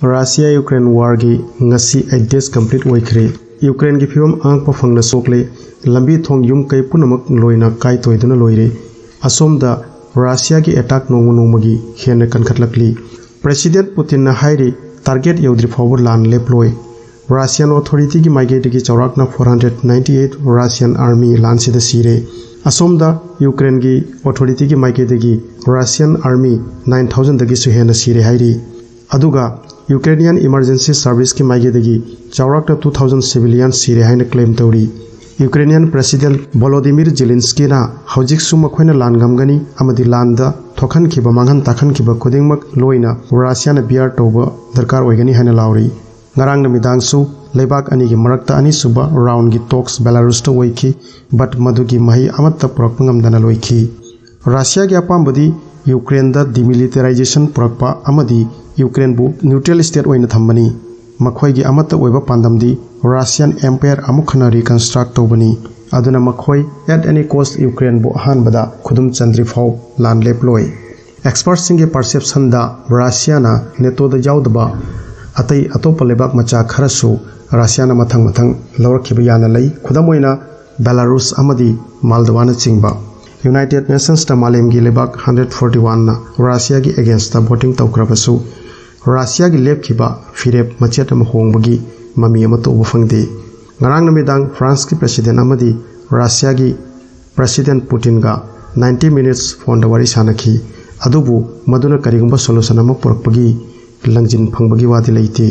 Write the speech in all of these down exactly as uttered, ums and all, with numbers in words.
Russia Ukraine ꯋꯥꯔꯒꯤ ꯉꯁꯤ eight days complete ꯑꯣꯏꯈ꯭ꯔꯦ꯫ ꯌꯨꯀ꯭ꯔꯦꯟꯒꯤ ꯐꯤꯕꯝ ꯑꯉꯛꯄ ꯐꯪꯅ ꯁꯣꯛꯂꯦ꯫ ꯂꯝꯕꯤ ꯊꯣꯡ, ꯌꯨꯝ ꯀꯩ ꯄꯨꯝꯅꯃꯛ ꯂꯣꯏꯅ ꯀꯥꯏ ꯇꯣꯏꯗꯨꯅ ꯂꯣꯏꯔꯦ꯫ ꯑꯁꯣꯝꯗ ꯔꯁꯤꯌꯥꯒꯤ attack ꯅꯣꯡꯃ ꯅꯣꯡꯃꯒꯤ ꯍꯦꯟꯅ ꯀꯟꯈꯠꯂꯛꯂꯤ꯫ President ꯄꯨꯇꯤꯟꯅ ꯍꯥꯏꯔꯤ, target ꯌꯧꯗ꯭ꯔꯤ ꯐꯥꯎꯕ ꯂꯥꯟ ꯂꯦꯞꯂꯣꯏ꯫ Russian authorityꯒꯤ ꯃꯥꯏꯀꯩꯗꯒꯤ ꯆꯥꯎꯔꯥꯛꯅ four hundred ninety eight Russian army ꯂꯥꯟꯁꯤꯗ ꯁꯤꯔꯦ꯫ ꯑꯁꯣꯝꯗ ꯌꯨꯀ꯭ꯔꯦꯟꯒꯤ authorityꯒꯤ ꯃꯥꯏꯀꯩꯗꯒꯤ Russian army nine thousandꯗꯒꯤꯁꯨ ꯍꯦꯟꯅ ꯁꯤꯔꯦ ꯍꯥꯏꯔꯤ꯫ ꯑꯗꯨꯒ Ukrainian Emergency Serviceꯀꯤ ꯃꯥꯏꯀꯩꯗꯒꯤ ꯆꯥꯎꯔꯥꯛꯅ two thousand civilian ꯁꯤꯔꯦ ꯍꯥꯏꯅ claim ꯇꯧꯔꯤ꯫ Ukrainian President Volodymyr Zelenskyꯅ ꯍꯧꯖꯤꯛꯁꯨ ꯃꯈꯣꯏꯅ ꯂꯥꯟ ꯉꯝꯒꯅꯤ ꯑꯃꯗꯤ ꯂꯥꯟꯗ ꯊꯣꯛꯍꯟꯈꯤꯕ ꯃꯥꯡꯍꯟ ꯇꯥꯛꯍꯟꯈꯤꯕ ꯈꯨꯗꯤꯡꯃꯛ ꯂꯣꯏꯅ ꯔꯁꯤꯌꯥꯅ bear ꯇꯧꯕ ꯗꯔꯀꯥꯔ ꯑꯣꯏꯒꯅꯤ ꯍꯥꯏꯅ ꯂꯥꯎꯔꯤ꯫ ꯉꯔꯥꯡ ꯅꯨꯃꯤꯗꯥꯡꯁꯨ ꯂꯩꯕꯥꯛ ꯑꯅꯤꯒꯤ ꯃꯔꯛꯇ ꯑꯅꯤꯁꯨꯕ roundꯒꯤ talks Belarusꯇ ꯑꯣꯏꯈꯤ, but ꯃꯗꯨꯒꯤ ꯃꯍꯩ ꯑꯃꯠꯇ ꯄꯨꯔꯛꯄ ꯉꯝꯗꯅ ꯂꯣꯏꯈꯤ꯫ ꯔꯁꯤꯌꯥꯒꯤ ꯑꯄꯥꯝꯕꯗꯤ ꯌꯨꯀ꯭ꯔꯦꯟꯗ demilitarization ꯄꯨꯔꯛꯄ ꯑꯃꯗꯤ ꯌꯨꯀ꯭ꯔꯦꯟꯕꯨ neutral state ꯑꯣꯏꯅ ꯊꯝꯕꯅꯤ꯫ ꯃꯈꯣꯏꯒꯤ ꯑꯃꯠꯇ ꯑꯣꯏꯕ ꯄꯥꯟꯗꯝꯗꯤ Russian Empire ꯑꯃꯨꯛ ꯍꯟꯅ reconstruct ꯇꯧꯕꯅꯤ꯫ ꯑꯗꯨꯅ ꯃꯈꯣꯏ at any cost ꯌꯨꯀ꯭ꯔꯦꯟꯕꯨ ꯑꯍꯥꯟꯕꯗ ꯈꯨꯗꯨꯝ ꯆꯟꯗ꯭ꯔꯤ ꯐꯥꯎ ꯂꯥꯟ ꯂꯦꯞꯂꯣꯏ꯫ Expertꯁꯤꯡꯒꯤ perceptionꯗ ꯔꯁꯤꯌꯥꯅ NATOꯗ ꯌꯥꯎꯗꯕ ꯑꯇꯩ ꯑꯇꯣꯞꯄ ꯂꯩꯕꯥꯛ ꯃꯆꯥ ꯈꯔꯁꯨ ꯔꯁꯤꯌꯥꯅ ꯃꯊꯪ ꯃꯊꯪ ꯂꯧꯔꯛꯈꯤꯕ ꯌꯥꯅ ꯂꯩ꯫ ꯈꯨꯗꯝ ꯑꯣꯏꯅ, Belarus ꯑꯃꯗꯤ Moldovanꯆꯤꯡꯕ꯫ United Nationsꯇ ꯃꯥꯂꯦꯝꯒꯤ ꯂꯩꯕꯥꯛ hundred forty oneꯅ ꯔꯁꯤꯌꯥꯒꯤ againstꯇ voting ꯇꯧꯈ꯭ꯔꯕꯁꯨ, ꯔꯁꯤꯌꯥꯒꯤ ꯂꯦꯞꯈꯤꯕ ꯐꯤꯔꯦꯞ ꯃꯆꯦꯠ ꯑꯃ ꯍꯣꯡꯕꯒꯤ ꯃꯃꯤ ꯑꯃꯠꯇ ꯎꯕ ꯐꯪꯗꯦ꯫ ꯉꯔꯥꯡ ꯅꯨꯃꯤꯗꯥꯡ Franceꯀꯤ President ꯑꯃꯗꯤ ꯔꯁꯤꯌꯥꯒꯤ President Putinꯒ ninety minutes phoneꯗ ꯋꯥꯔꯤ ꯁꯥꯟꯅꯈꯤ꯫ ꯑꯗꯨꯕꯨ ꯃꯗꯨꯅ ꯀꯔꯤꯒꯨꯝꯕ solution ꯑꯃ ꯄꯨꯔꯛꯄꯒꯤ ꯂꯪꯖꯤꯟ ꯐꯪꯕꯒꯤ ꯋꯥꯗꯤ ꯂꯩꯇꯦ꯫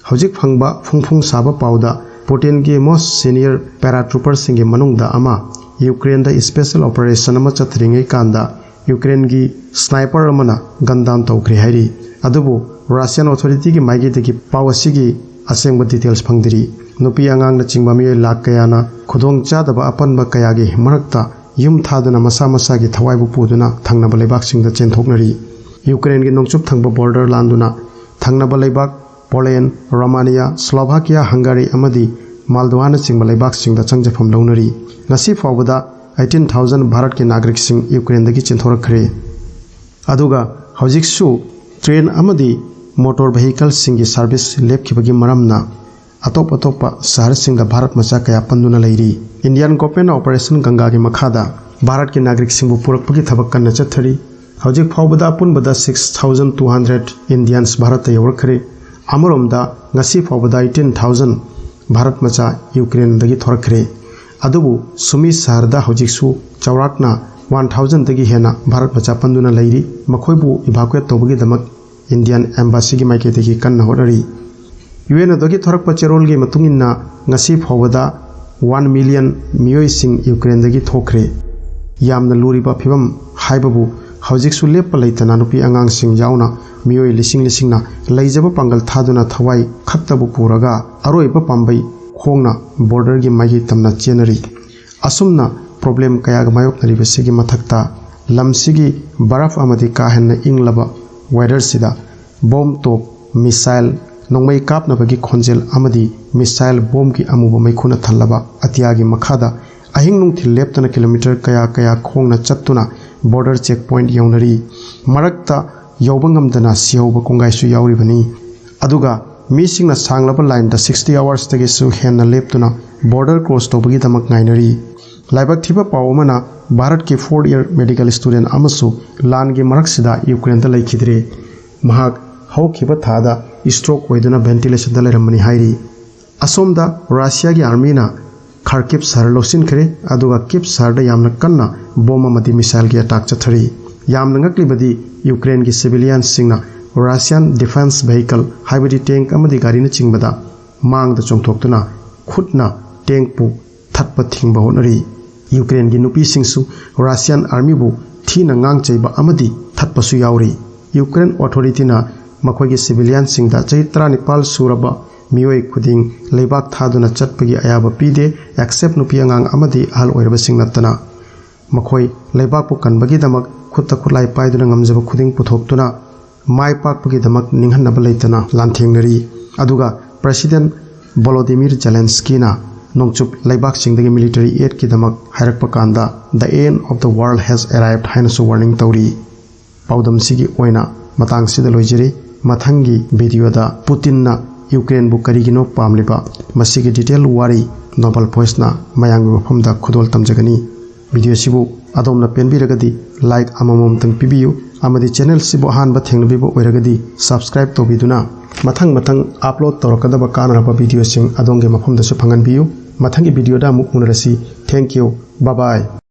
ꯍꯧꯖꯤꯛ ꯐꯪꯕ ꯐꯨꯡ ꯐꯨꯡ ꯁꯥꯕ ꯄꯥꯎꯗ Putinꯒꯤ most senior paratrooperꯁꯤꯡꯒꯤ ꯃꯅꯨꯡꯗ ꯑꯃ ꯌꯨꯀ꯭ꯔꯦꯟꯗ special operation ꯑꯃ ꯆꯠꯊꯔꯤꯉꯩ ꯀꯥꯟꯗ ꯌꯨꯀ꯭ꯔꯦꯟꯒꯤ sniper ꯑꯃꯅ gun down ꯇꯧꯈ꯭ꯔꯦ ꯍꯥꯏꯔꯤ꯫ ꯑꯗꯨꯕꯨ Russian authorityꯒꯤ ꯃꯥꯏꯀꯩꯗꯒꯤ ꯄꯥꯎ ꯑꯁꯤꯒꯤ ꯑꯁꯦꯡꯕ details ꯐꯪꯗ꯭ꯔꯤ꯫ ꯅꯨꯄꯤ ꯑꯉꯥꯡꯅꯆꯤꯡꯕ ꯃꯤꯑꯣꯏ ꯂꯥꯈ ꯀꯌꯥꯅ ꯈꯨꯗꯣꯡꯆꯥꯗꯕ ꯑꯄꯟꯕ ꯀꯌꯥꯒꯤ ꯃꯔꯛꯇ ꯌꯨꯝ ꯊꯥꯗꯨꯅ ꯃꯁꯥ ꯃꯁꯥꯒꯤ ꯊꯋꯥꯏꯕꯨ ꯄꯨꯗꯨꯅ ꯊꯪꯅꯕ ꯂꯩꯕꯥꯛꯁꯤꯡꯗ ꯆꯦꯟꯊꯣꯛꯅꯔꯤ꯫ ꯌꯨꯀ꯭ꯔꯦꯟꯒꯤ ꯅꯣꯡꯆꯨꯞ ꯊꯪꯕ border ꯂꯥꯟꯗꯨꯅ ꯊꯪꯅꯕ ꯂꯩꯕꯥꯛ Poland, Romania, Slovakia, Hungary ꯑꯃꯗꯤ Moldovanꯆꯤꯡꯕ ꯂꯩꯕꯥꯛꯁꯤꯡꯗ ꯆꯪꯖꯐꯝ ꯂꯧꯅꯔꯤ꯫ ꯉꯁꯤ ꯐꯥꯎꯕꯗ eighteen thousand ꯚꯥꯔꯠꯀꯤ ꯅꯥꯒꯔꯤꯛꯁꯤꯡ ꯌꯨꯀ꯭ꯔꯦꯟꯗꯒꯤ ꯆꯦꯟꯊꯣꯔꯛꯈ꯭ꯔꯦ꯫ ꯑꯗꯨꯒ ꯍꯧꯖꯤꯛꯁꯨ train ꯑꯃꯗꯤ ꯃꯣꯇꯣꯔ ꯚꯦꯍꯤꯀꯜꯁꯤꯡꯒꯤ ꯁꯥꯔꯚꯤꯁ ꯂꯦꯞꯈꯤꯕꯒꯤ ꯃꯔꯝꯅ ꯑꯇꯣꯞ ꯑꯇꯣꯞꯄ ꯁꯍꯔꯁꯤꯡꯗ ꯚꯥꯔꯠ ꯃꯆꯥ ꯀꯌꯥ ꯄꯟꯗꯨꯅ ꯂꯩꯔꯤ꯫ ꯏꯟꯗꯤꯌꯥꯟ ꯒꯣꯚꯔꯟꯃꯦꯟꯠꯅ ꯑꯣꯄꯔꯦꯁꯟ ꯒꯪꯒꯥꯒꯤ ꯃꯈꯥꯗ ꯚꯥꯔꯠꯀꯤ ꯅꯥꯒꯔꯤꯛꯁꯤꯡꯕꯨ ꯄꯨꯔꯛꯄꯒꯤ ꯊꯕꯛ ꯀꯟꯅ ꯆꯠꯊꯔꯤ꯫ ꯍꯧꯖꯤꯛ ꯐꯥꯎꯕꯗ ꯑꯄꯨꯟꯕꯗ six thousand two hundred Indians ꯚꯥꯔꯠꯇ ꯌꯧꯔꯛꯈ꯭ꯔꯦ꯫ ꯑꯃꯔꯣꯝꯗ, ꯉꯁꯤ ꯐꯥꯎꯕꯗ eighteen thousand ꯚꯥꯔꯠ ꯃꯆꯥ ꯌꯨꯀ꯭ꯔꯦꯟꯗꯒꯤ ꯊꯣꯔꯛꯈ꯭ꯔꯦ꯫ ꯑꯗꯨꯕꯨ ꯁꯨꯃꯤ ꯁꯍꯔꯗ ꯍꯧꯖꯤꯛꯁꯨ ꯆꯥꯎꯔꯥꯛꯅ one thousandꯗꯒꯤ ꯍꯦꯟꯅ ꯚꯥꯔꯠ ꯃꯆꯥ ꯄꯟꯗꯨꯅ ꯂꯩꯔꯤ꯫ ꯃꯈꯣꯏꯕꯨ evacuate ꯇꯧꯕꯒꯤꯗꯃꯛ ꯏꯟꯗꯤꯌꯥꯟ ꯑꯦꯝꯕꯥꯁꯤꯒꯤ ꯃꯥꯏꯀꯩꯗꯒꯤ ꯀꯟꯅ ꯍꯣꯠꯅꯔꯤ꯫ ꯌꯨ ꯑꯦꯟ ꯑꯣꯗꯒꯤ ꯊꯣꯔꯛꯄ ꯆꯦꯔꯣꯜꯒꯤ ꯃꯇꯨꯡ ꯏꯟꯅ, ꯉꯁꯤ ꯐꯥꯎꯕꯗ one million ꯃꯤꯑꯣꯏꯁꯤꯡ ꯌꯨꯀ꯭ꯔꯦꯟꯗꯒꯤ ꯊꯣꯛꯈ꯭ꯔꯦ꯫ ꯌꯥꯝꯅ ꯂꯨꯔꯤꯕ ꯐꯤꯕꯝ ꯍꯥꯏꯕꯕꯨ, ꯍꯧꯖꯤꯛꯁꯨ ꯂꯦꯞꯄ ꯂꯩꯇꯅ ꯅꯨꯄꯤ ꯑꯉꯥꯡꯁꯤꯡ ꯌꯥꯎꯅ ꯃꯤꯑꯣꯏ ꯂꯤꯁꯤꯡ ꯂꯤꯁꯤꯡꯅ ꯂꯩꯖꯕ ꯄꯥꯡꯒꯜ ꯊꯥꯗꯨꯅ ꯊꯋꯥꯏ ꯈꯠꯇꯕꯨ ꯄꯨꯔꯒ ꯑꯔꯣꯏꯕ ꯄꯥꯝꯕꯩ ꯈꯣꯡꯅ ꯕꯣꯔꯗꯔꯒꯤ ꯃꯥꯏꯀꯩ ꯇꯝꯅ ꯆꯦꯟꯅꯔꯤ꯫ ꯑꯁꯨꯝꯅ ꯄ꯭ꯔꯣꯕ꯭ꯂꯦꯝ ꯀꯌꯥꯒ ꯃꯥꯌꯣꯛꯅꯔꯤꯕꯁꯤꯒꯤ ꯃꯊꯛꯇ, ꯂꯝꯁꯤꯒꯤ ꯕꯔꯐ ꯑꯃꯗꯤ ꯀꯥ ꯍꯦꯟꯅ ꯏꯪꯂꯕ ꯋꯦꯗꯔꯁꯤꯗ ꯕꯣꯝ, ꯇꯣꯞ, ꯃꯤꯁꯥꯏꯜ, ꯅꯣꯡꯃꯩ ꯀꯥꯞꯅꯕꯒꯤ ꯈꯣꯟꯖꯦꯜ ꯑꯃꯗꯤ ꯃꯤꯁꯥꯏꯜ ꯕꯣꯝꯒꯤ ꯑꯃꯨꯕ ꯃꯩꯈꯨꯅ ꯊꯜꯂꯕ ꯑꯇꯤꯌꯥꯒꯤ ꯃꯈꯥꯗ ꯑꯍꯤꯡ ꯅꯨꯡꯊꯤꯜ ꯂꯦꯞꯇꯅ ꯀꯤꯂꯣꯃꯤꯇꯔ ꯀꯌꯥ ꯀꯌꯥ ꯈꯣꯡꯅ ꯆꯠꯇꯨꯅ ꯕꯣꯔꯗꯔ ꯆꯦꯛ ꯄꯣꯏꯟꯠ ꯌꯧꯅꯔꯤ꯫ ꯃꯔꯛꯇ ꯌꯧꯕ ꯉꯝꯗꯅ ꯁꯤꯍꯧꯕ ꯀꯣꯡꯒꯥꯏꯁꯨ ꯌꯥꯎꯔꯤꯕꯅꯤ꯫ ꯑꯗꯨꯒ ꯃꯤꯁꯤꯡꯅ ꯁꯥꯡꯂꯕ ꯂꯥꯏꯟꯗ sixty hoursꯇꯒꯤꯁꯨ ꯍꯦꯟꯅ ꯂꯦꯞꯇꯨꯅ ꯕꯣꯔꯗꯔ ꯀ꯭ꯔꯣꯁ ꯇꯧꯕꯒꯤꯗꯃꯛ ꯉꯥꯏꯅꯔꯤ꯫ ꯂꯥꯏꯕꯛ ꯊꯤꯕ ꯄꯥꯎ ꯑꯃꯅ, ꯚꯥꯔꯠꯀꯤ fourth year medical student ꯑꯃꯁꯨ ꯂꯥꯟꯒꯤ ꯃꯔꯛꯁꯤꯗ ꯌꯨꯀ꯭ꯔꯦꯟꯗ ꯂꯩꯈꯤꯗ꯭ꯔꯦ꯫ ꯃꯍꯥꯛ ꯍꯧꯈꯤꯕ ꯊꯥꯗ stroke ꯑꯣꯏꯗꯨꯅ ventilationꯗ ꯂꯩꯔꯝꯕꯅꯤ ꯍꯥꯏꯔꯤ꯫ ꯑꯁꯣꯝꯗ ꯔꯁꯤꯌꯥꯒꯤ ꯑꯥꯔꯃꯤꯅ ꯈꯥꯔꯀꯤꯞ ꯁꯍꯔ ꯂꯧꯁꯤꯟꯈ꯭ꯔꯦ, ꯑꯗꯨꯒ ꯀꯤꯞ ꯁꯍꯔꯗ ꯌꯥꯝꯅ ꯀꯟꯅ ꯕꯣꯝ ꯑꯃꯗꯤ ꯃꯤꯁꯥꯏꯜꯒꯤ ꯑꯦꯇꯥꯛ ꯆꯠꯊꯔꯤ꯫ ꯌꯥꯝꯅ ꯉꯛꯂꯤꯕꯗꯤ, ꯌꯨꯀ꯭ꯔꯦꯟꯒꯤ ꯁꯤꯚꯤꯂꯤꯌꯟꯁꯤꯡꯅ ꯔꯁꯤꯌꯥꯟ ꯗꯤꯐꯦꯟꯁ ꯚꯦꯍꯤꯀꯜ, ꯍꯥꯏꯕꯗꯤ ꯇꯦꯡꯛ ꯑꯃꯗꯤ ꯒꯥꯔꯤꯅꯆꯤꯡꯕꯗ ꯃꯥꯡꯗ ꯆꯣꯡꯊꯣꯛꯇꯨꯅ ꯈꯨꯠꯅ ꯇꯦꯡꯛꯄꯨ ꯊꯠꯄ ꯊꯤꯡꯕ ꯍꯣꯠꯅꯔꯤ꯫ ꯌꯨꯀ꯭ꯔꯦꯟꯒꯤ ꯅꯨꯄꯤꯁꯤꯡꯁꯨ ꯔꯁꯤꯌꯥꯟ ꯑꯥꯔꯃꯤꯕꯨ ꯊꯤꯅ ꯉꯥꯡ ꯆꯩꯕ ꯑꯃꯗꯤ ꯊꯠꯄꯁꯨ ꯌꯥꯎꯔꯤ꯫ ꯌꯨꯀ꯭ꯔꯦꯟ ꯑꯣꯊꯣꯔꯤꯇꯤꯅ ꯃꯈꯣꯏꯒꯤ ꯁꯤꯚꯤꯂꯤꯌꯟꯁꯤꯡꯗ ꯆꯍꯤ ꯇꯔꯥꯅꯤꯄꯥꯜ ꯁꯨꯔꯕ ꯃꯤꯑꯣꯏ ꯈꯨꯗꯤꯡ ꯂꯩꯕꯥꯛ ꯊꯥꯗꯨꯅ ꯆꯠꯄꯒꯤ ꯑꯌꯥꯕ ꯄꯤꯗꯦ, ꯑꯦꯛꯁꯦꯞ ꯅꯨꯄꯤ ꯑꯉꯥꯡ ꯑꯃꯗꯤ ꯑꯍꯜ ꯑꯣꯏꯔꯕꯁꯤꯡ ꯅꯠꯇꯅ꯫ ꯃꯈꯣꯏ ꯂꯩꯕꯥꯛꯄꯨ ꯀꯟꯕꯒꯤꯗꯃꯛ ꯈꯨꯠꯇ ꯈꯨꯠꯂꯥꯏ ꯄꯥꯏꯗꯨꯅ ꯉꯝꯖꯕ ꯈꯨꯗꯤꯡ ꯄꯨꯊꯣꯛꯇꯨꯅ ꯃꯥꯏ ꯄꯥꯛꯄꯒꯤꯗꯃꯛ ꯅꯤꯡꯍꯟꯅꯕ ꯂꯩꯇꯅ ꯂꯥꯟꯊꯦꯡꯅꯔꯤ꯫ ꯑꯗꯨꯒ ꯄ꯭ꯔꯦꯁꯤꯗꯦꯟꯠ ꯚꯣꯂꯣꯗꯤꯃꯤꯔ ꯖꯦꯂꯦꯟꯁꯀꯤꯅ ꯅꯣꯡꯆꯨꯞ ꯂꯩꯕꯥꯛꯁꯤꯡꯗꯒꯤ ꯃꯤꯂꯤꯇꯔꯤ ꯑꯦꯗꯀꯤꯗꯃꯛ ꯍꯥꯏꯔꯛꯄ ꯀꯥꯟꯗ, "The end of the world has arrived" ꯍꯥꯏꯅꯁꯨ ꯋꯥꯔꯅꯤꯡ ꯇꯧꯔꯤ꯫ ꯄꯥꯎꯗꯝꯁꯤꯒꯤ ꯑꯣꯏꯅ ꯃꯇꯥꯡꯁꯤꯗ ꯂꯣꯏꯖꯔꯤ꯫ ꯃꯊꯪꯒꯤ ꯚꯤꯗꯤꯑꯣꯗ ꯄꯨꯇꯤꯟꯅ ꯌꯨꯀ꯭ꯔꯦꯟꯕꯨ ꯀꯔꯤꯒꯤꯅꯣ ꯄꯥꯝꯂꯤꯕ, ꯃꯁꯤꯒꯤ ꯗꯤꯇꯦꯜ ꯋꯥꯔꯤ ꯅꯣꯕꯦꯜ ꯚꯣꯏꯁꯅ ꯃꯌꯥꯝꯒꯤ ꯃꯐꯝꯗ ꯈꯨꯗꯣꯜ ꯇꯝꯖꯒꯅꯤ꯫ ꯚꯤꯗꯤꯑꯣꯁꯤꯕꯨ ꯑꯗꯣꯝꯅ ꯄꯦꯟꯕꯤꯔꯒꯗꯤ ꯂꯥꯏꯛ ꯑꯃꯃꯝꯇꯪ ꯄꯤꯕꯤꯌꯨ, ꯑꯃꯗꯤ ꯆꯦꯅꯦꯜꯁꯤꯕꯨ ꯑꯍꯥꯟꯕ ꯊꯦꯡꯅꯕꯤꯕ ꯑꯣꯏꯔꯒꯗꯤ ꯁꯕꯁꯀ꯭ꯔꯥꯏꯕ ꯇꯧꯕꯤꯗꯨꯅ ꯃꯊꯪ ꯃꯊꯪ ꯑꯞꯂꯣꯗ ꯇꯧꯔꯛꯀꯗꯕ ꯀꯥꯟꯅꯔꯕ ꯚꯤꯗꯤꯑꯣꯁꯤꯡ ꯑꯗꯣꯝꯒꯤ ꯃꯐꯝꯗꯁꯨ ꯐꯪꯍꯟꯕꯤꯌꯨ꯫ ꯃꯊꯪꯒꯤ ꯚꯤꯗꯤꯑꯣꯗ ꯑꯃꯨꯛ ꯎꯅꯔꯁꯤ꯫ Thank you. Bye bye.